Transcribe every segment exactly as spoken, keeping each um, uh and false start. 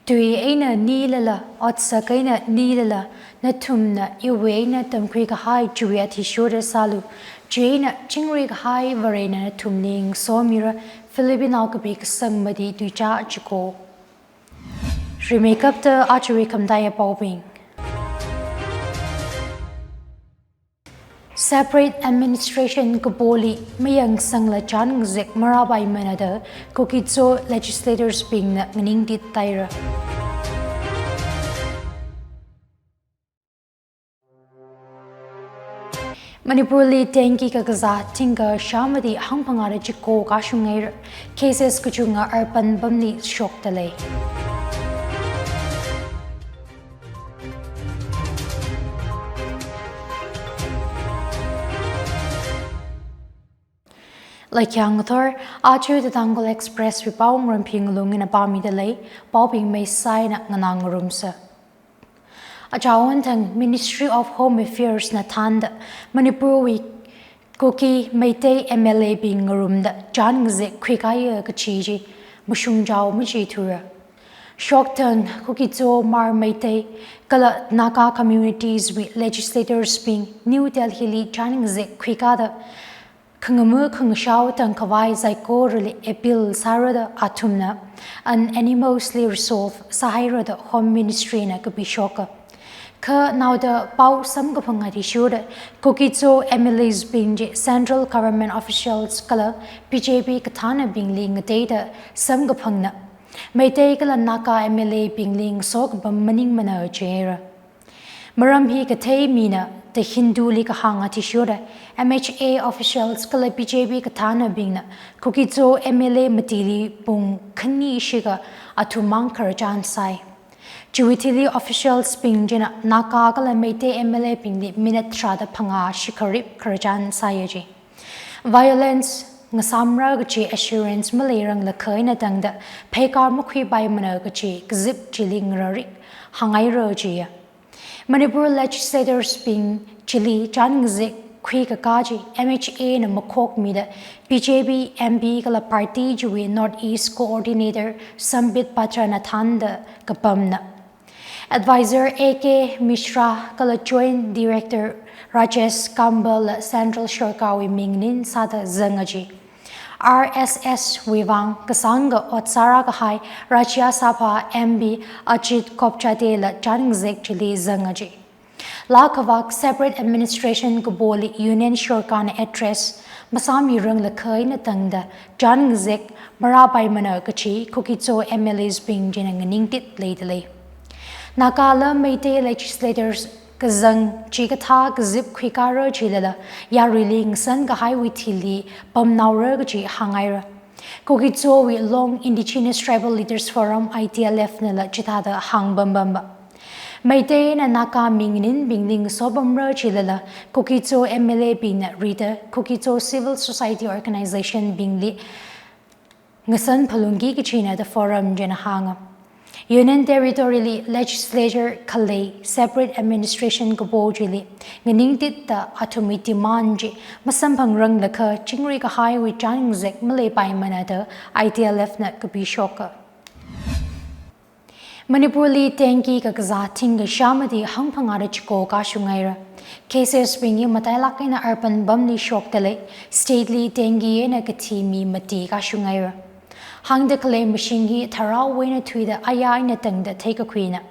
Tui eina nilala, otsak eina nilala, nathumna iwui eina tamkhui kahai chiwui athishurda sālu. Chieina chingri kahai Varena nathumli ngasomira. Philippinao kapi kasang mati tuicha chiko. Rimeikapta aruiwui khamataiya paobing. Separate Administration kapoli mayangsangla chān ngazek marāpaimana da Kuki-Zo legislators bingna nganingtit taira. Manipurli dengue kakazā thingkha shāmati hangphangāda chiko kashungaira. Cases kachunga urban pamli shokta lei. Laikyang ngathor, aja The Tangkhul Express wui pao ngaramphing lungina pāmida lei, paobing meisaina nganā ngarumsa. Achaon thang Ministry of Home Affairs na thānda Manipurwui Kuki Meitei M L A bing ngarumda chān ngazek khuikāya kachi chi mashungchao machithura. Shokthang Kuki-Zo, Hmar Meitei kala Naga communities wui legislators bing New Delhi li chān ngazek khuikāda khangama khangashao thang khavai saikorali appeal sāra da athumna unanimously resolve sāhaira da Home Ministry na kapishoka. Kha naoda pao samkaphang athishurda Kuki-Zo M L As bing chi Central Government officials kala B J P kathānabingli ngateida samkaphangna Meitei kala Naga M L A bingli ngaso kapam maningmana jira. Maram hi kathei mina The Hindu li kahāng athishurda M H A officials kala B J P kathānabingna Kuki-Zo M L A matili pung khani shikha athum mang khararchan sai. Chiwui thili officials bing china Naga kala Meitei M L A bingli minute tharāda phangā shikharip khararchan saiya ji. Violence ngasāmra kachi assurance maleirang lakha eina tangda pheikar makhuipaimana kachi kazip chili ngararik hāngngaira jiya. Manipur legislators bing chili chān ngazek khuikakā chi M H A na makhokmida B J P M P kala party chiwui North East Coordinator Sambit Patra na thānda kapamna. Advisor A K Mishra kala Joint Director Rajesh Kambal la Central Sorkarwui mingli sāda zanga ji. R S S wui vang kasāngkha ot sāra kahai Rajya Sabha M P Ajit Gopchade la chān ngazek chili zanga ji. Laa khavak separate administration kapoli Union Sorkarna address masāmirang lakha eina tangda chān ngazek marāpaimana kachi Kuki-Zo M L As bing china nganingtit leida lei. Naga la Meitei legislators kazang chikathā kazip khuikāra jilala yaruili ngasan kahaiwui thili pamnaora kachi hāngngaira. Kuki-Zo wui Long Indigenous Tribal Leaders Forum, I T L F nala chithāda hāngpam pamba. Meitei eina Naga mingninbingli ngasopamra jilala Kuki-Zo M L A bingna rida Kuki-Zo civil society organization bingli ngasan phalungki kachina da forum china hānga. Union Territory li legislature khalei separate administration kapo chili nganingtitda athumwui demand chi masamphangrang lakha chingri kahaiwui chān ngazek maleipaimana da I T L F na kapishoka. Manipurli dengue kakazā thingkha shāmati hangphangāda chiko kashungaira. Cases bing hi matailāk eina urban pamli shokta lei, state li dengue eina kathi mi mati kashungaira. Hāngda khalei mashing hi tharao eina thuida aya eina tangda theikakhuina.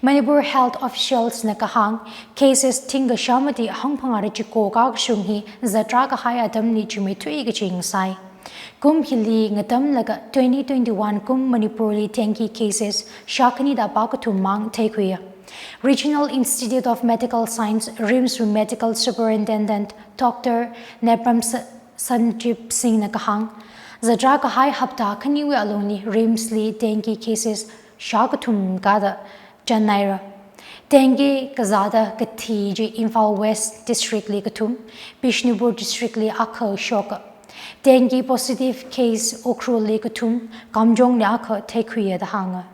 Manipur health officials na kahāng, cases thingkha shāmati hangphangāda chiko kakashung hi zatrā kahai atamli chimeithui kaching sai. Kum hili ngatamlaga twenty twenty-one kum Manipurli dengue cases shākhanida pā kathum mang theikhuiya. Regional Institute of Medical Science, RIMS wui Medical Superintendent Doctor Nepram Sa-, Sanjib Singh na kahāng, zatrā kahai hapta khaniwui alungli RIMS li dengue cases shākathum kāda chānhaira. Dengue kazāda kathi chi Imphal West District li kathum, Bishnupur District li akha shoka. Dengue positive case Ukhrul li kathum, Kamjong li akha theikhuiya da hānga.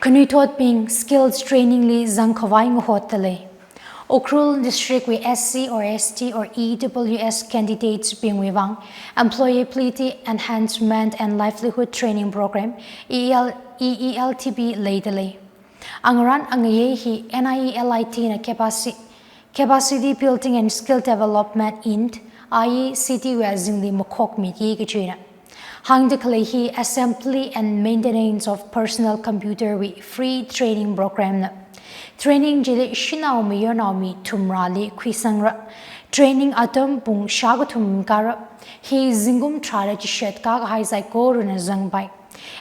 Khanuithotbing skills training li zangkhavai ngahotdalei. Ukhrul District wui S C or S T or E W S candidates bingwui vang Employability Enhancement and Livelihood Training Program, E E L, E E L T P leidalei. Angarān angayei hi N I E L I T na capacity, Capacity Building and Skill Development in I E C T wui azingli makhokmiki kajina. Hāngda khalei hi Assembly and Maintenance of Personal Computer wui free training program na. Training chili shanao mayarnao mi thumrāli khuisangra. Training atam pung shākathum kāra. Hi zingkum tharāda chishat kākahai saikorana zangpai.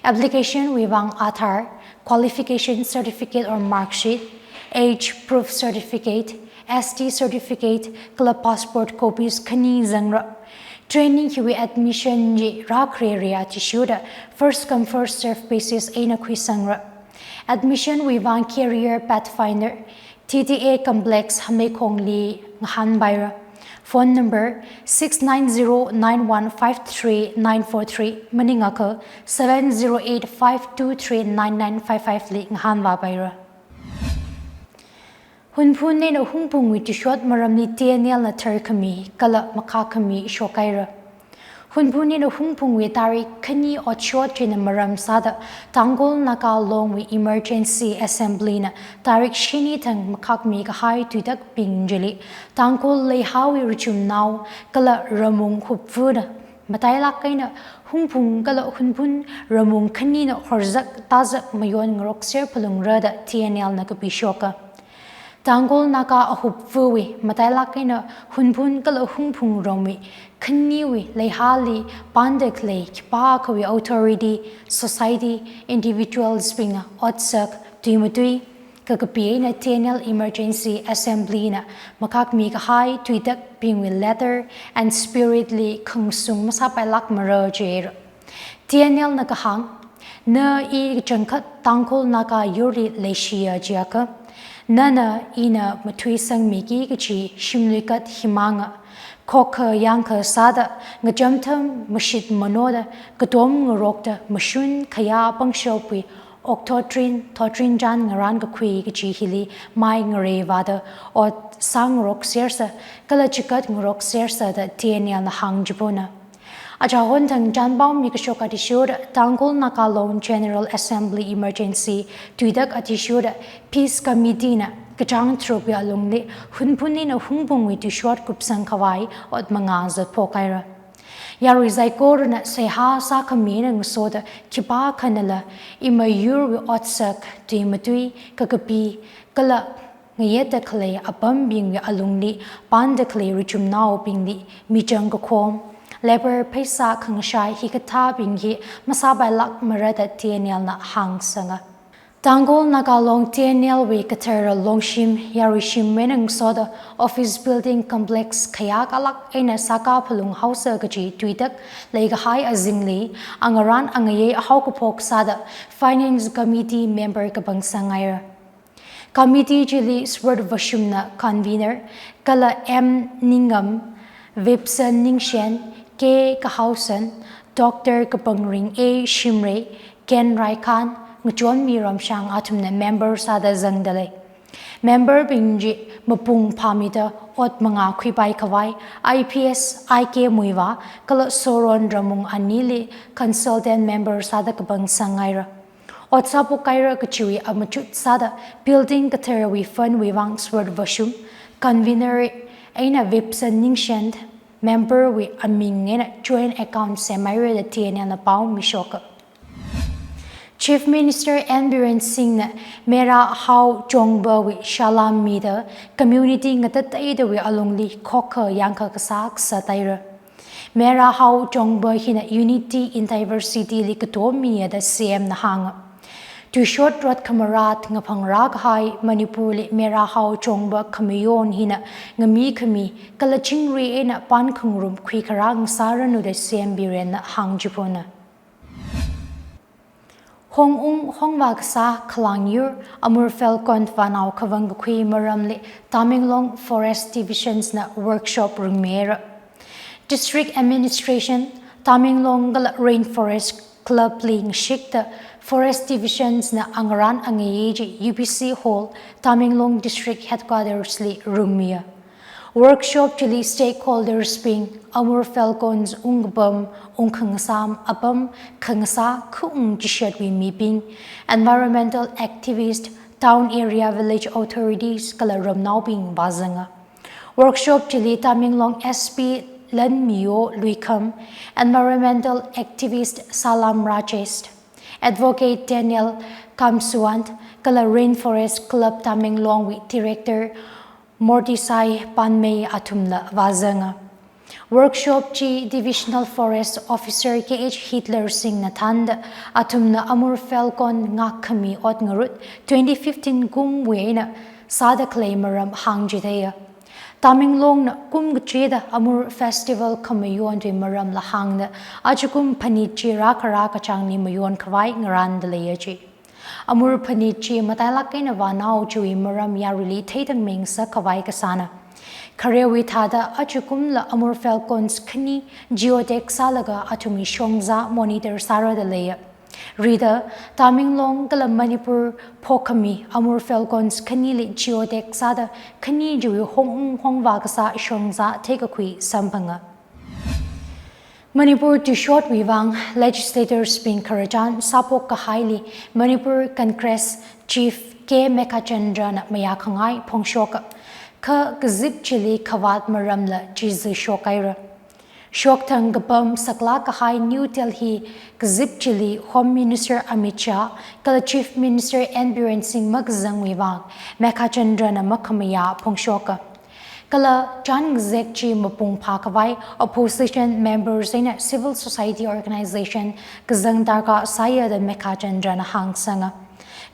Application wui vang Aadhaar, qualification certificate or mark sheet, age proof certificate, S T certificate, kala passport copies khani zangra. Training hiwui admission chi rākhare ria thishuda first come first serve basis eina khuisangra. Admission wui vang Career Pathfinder, T T A Complex Hameikhongli ngahānpaira. Phone number six nine zero nine one five three nine four three, maningakha seven zero eight five two three nine nine five five li ngahānvāpaira. Hunphun eina Hungphungwui tuishot maramli T N L na tharkhami kala makhākhami shokhaira. Hunphun eina Hungphungwui tarik khani otshot china maram sāda Tangkhul Naga Longwui Emergency Assembly na tarik shini thang makhākhami kahai tuitakbing chili Tangkhul leihāwui rachumnao kala ramung hupfuna matailāk eina Hungphung kala Hunphun ramung khanina horzak tazak mayon ngarokser phalungra da T N L na kapishoka. Tangkhul Naga ahupfawui matailāk eina Hunphun kala Hungphung ramwui khaniwui leihāli pānda khalei khipākhawui authority, society, individuals bingna otsak, tuimatui, kakapi eina T N L Emergency Assembly na makhākhami kahai tuitakbingwui letter and spirit li khangsung masāpailākmara jira. T N L na kahāng, na i kachangkhat Tangkhul Naga yurli leishiya jiakha, nana ina mathuisangmiki kaji shimluikat himanga. Khokkha yangkha sāda, ngacham tham mashit manoda, katom ngarokda, mashun khayā pangshapwui, okthotrin, thotrin chān ngarānkakhui kaji hili mai ngareivāda, ot sāngaroksersa, kala chikat ngaroksersa da T N L na hāngchipona. Achahon thang chānpao mikashok athishurda Tangkhul Naga Long General Assembly Emergency tuitak athishurda Peace Committee na kachāng tharukwui alungli Hunphun eina Hungphungwui tuishot kupsang khavai ot mangā zatphok haira. Yarui saikorana seihā sākhami eina ngasoda khipākhanala imayurwui otsak, tuimatui, kakapi, kala ngayetda khalei apambingwui alungli pānda khalei rachumnaobingli michang kakhom, labour pheisā khangashai hikathābing hi masāpailākmara da T N L na hāngsanga. Tangkhul Naga Long T N L wui kathara longshim, yaruishim eina ngasoda office building complex khayākalāk eina sākā phalunghaosa kaji tuitak leikahai azingli, angarān angayei haokaphok sāda Finance Committee member kapang sanghaira. Committee chili Sword Vashumna convener, kala M Ningam, Vipson Ningshen, K Kahausan, Doctor Kapangring A Shimray, Ken Raikhan, Ngachonmi Ramshang athumna member sāda zangdalei. Member bing chi mapung phāmida ot mangā khuipai khavai, I P S I K Muivah, kala Soron Ramung anili consultant member sāda kapang sanghaira. Ot sāphok haira kachiwui amachut sāda building katharawui fund wui vang Sword Vashum, convener eina Vipson Ningshen, member wui aming eina joint account semhaira da T N L na pao mishoka. Chief Minister N Biren Singh na Mera Hao Chongba wui salam mida community ngatateidawui alungli khokkha yangkha kasā kasā taira. Mera Hao Chongba hina Unity in Diversity li katom miya da C M na hānga. Tuishot rot khamarat ngaphangrā kahai Manipur li Mera Hao Chongba khamayon hina ngami khami kala chingri eina pānkhangarum khuikharā ngasāranu da C M Biren na hāngchipona. Hong ung hongvā kasā khalangyur Amur Falcon vānao khavang kakhui maramli Tamenglong Forest Divisions na workshop rungmira. District Administration, Tamenglong kala Rainforest Club li ngashikta Forest Divisions na angarān angayei chi U B C Hall, Tamenglong District Headquarters li rungmiya. Workshop chili stakeholders bing, Amur Falcons ungkapam, ungkhangasā apam, khangasā khaung chishatwui mibing, environmental activist, town area village authorities kala ramnaobing vāzanga. Workshop chili Tamenglong S P Lanmiyo Luikham, environmental activist Salam Rajesh, advocate Daniel Kamsuwant, kala Rainforest Club Tamenglong wui director Mortisai Panmei athumla vāzanga. Workshop chi Divisional Forest Officer K H Hitler Singh na thānda, athumna Amur Falcon ngakkhami ot ngarut twenty fifteen kumwui eina sāda khalei maram hāngchitheiya. Tamenglong na kum kachida Amur Festival khamayontwui maramla hāngda, ajakum phanit chi rākhara kachāngli mayon khavai ngarānda leiya chi. Amur phanit chi matailāk eina vānao chiwui maram yaruili theida mengsak khavai kasāna. Kharewui thāda ajakumla Amur Falcons khani geotag sālaga athumwui shongzā monitor sāra da leiya. Rida, Tamenglong kala Manipur phokhami Amur Falcons khanili geotag sāda khani chiwui hong hongvā kasā shongzā theikakhui samphanga. Manipur tuishotwui vang legislators bing khararchan sāphok kahaili Manipur Congress Chief K Meghachandra na mayākhangai phongshoka. Kha kazip chili khavāt maramla chizi shokhaira. Shokthang kapam saklāk kahai New Delhi kazip chili Home Minister Amit Shah kala Chief Minister N Biren Singh makazangwui vang Meghachandra na makhamayā phongshoka. Kala chān ngazek chi mapung phākhavai opposition members eina civil society organization kazang darkar sāya da Meghachandra na hāngsanga.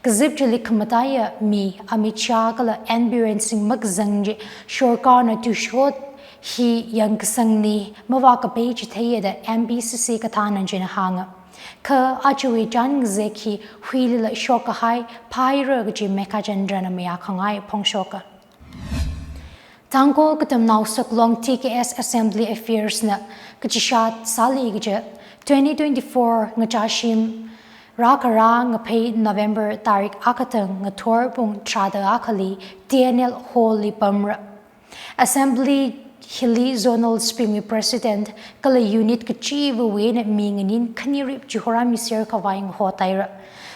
Kazip chili khamataiya mi Amit Shah kala N Biren Singh makazang chi sorkarna tuishot hi yangkasangli mavākapai chitheiya da M B C C kathāna china hānga. Kha ajawui chān ngazek hi huilila shokkahai phāhaira kaji Meghachandra na mayākhangai phongshoka. Tangkhul Katamnao Saklong T K S Assembly Affairs na kachishat sāli kaja twenty twenty-four ngachashim rākhara ngaphei November tarik akha thang ngathor pung tharāda akhali T N L Hall li pamra. Assembly hili zonals bingwui president kala unit kachiva̱wui eina mi nganin khanirip chihorā miser khavai ngahotaira.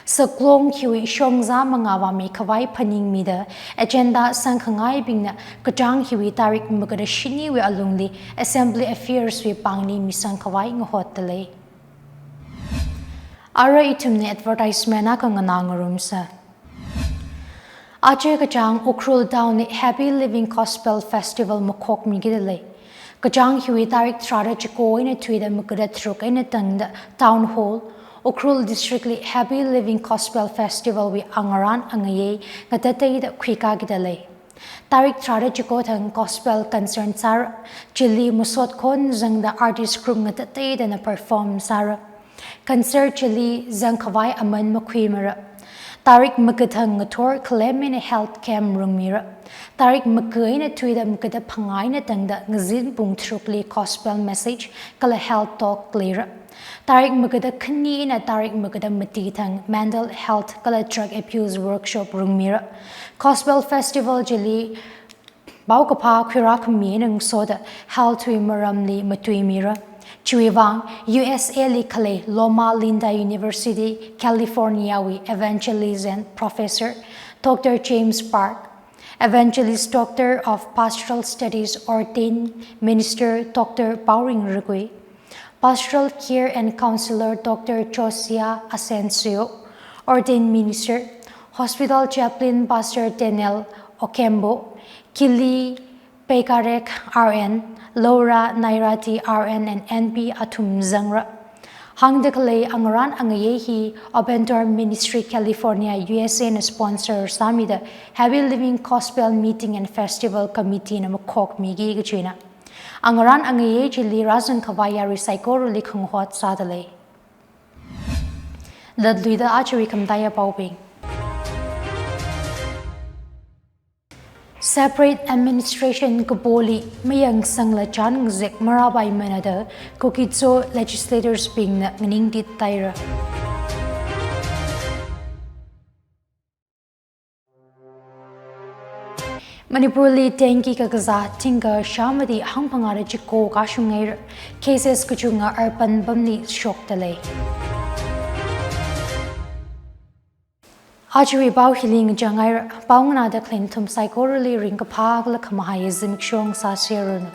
Saklong hiwui shongzā mangā vāmi khavai phaningmida agenda sangkhangaibingna kachāng hiwui tarik magada shiniwui alungli Assembly Affairs wui pāngli misang khavai ngahotda lei. Ara ithumna advertisement akha nganā ngarumsa. Aja kachāng Ukhrul Town li Happy Living Gospel Festival makhokmikida lei. Kachāng hiwui tarik tharāda chiko eina thuida magada tharuk eina tangda Town Hall, Ukhrul District li Happy Living Gospel Festival wui angarān angayei ngatateida khuikakida lei. Tarik tharāda chiko thang gospel concert sāra, chili masot khon zangda artist group ngatateidana perform sāra. Concert chili zangkhavai aman makhuimara. Tarik maga thang ngathor khalem eina health camp rungmira. Tarik maga eina thuida magada phangā eina tangda ngazin pung tharukli gospel message kala health talk leira. Tarik magada khani eina tarik magada mati thang mental health kala drug abuse workshop rungmira. Gospel Festival chili paokaphā khuirākhami eina ngasoda health wui maramli matuimira. Chiwui vang U S A li khalei Loma Linda University, California wui evangelist and professor Doctor James Park, Evangelist Doctor of Pastoral Studies ordained minister Doctor Paoring Ragui, Pastoral Care and Counselor Doctor Josiah Asensio, ordained minister, Hospital Chaplain Pastor Daniel Okembo, Kili Peikarek R N, Laura Nairati R N and N P athum zangra. Hāngda khalei angarān angayei hi Open Door Ministry California U S A na sponsor sāmida Happy Living Gospel Meeting and Festival Committee na makhokmiki kajina. Angarān angayei chili rāzangkhavai yarui saikorali khangahot sāda lei. Latluida ajawui khamataiya paobing. Separate administration kapoli mayangsangla chān ngazek marāpaimana da Kuki-Zo legislators bingna nganingtit taira. Manipurli dengue kakazā thingkha shāmati hangphangāda chiko kashungngaira. Cases kachungkha urban pamli shokta lei. Ajawui pao hili ngachāngngaira. Pao nganāda khalei nathum saikorali ringkaphā kala khamahai zimiksho sāseranu.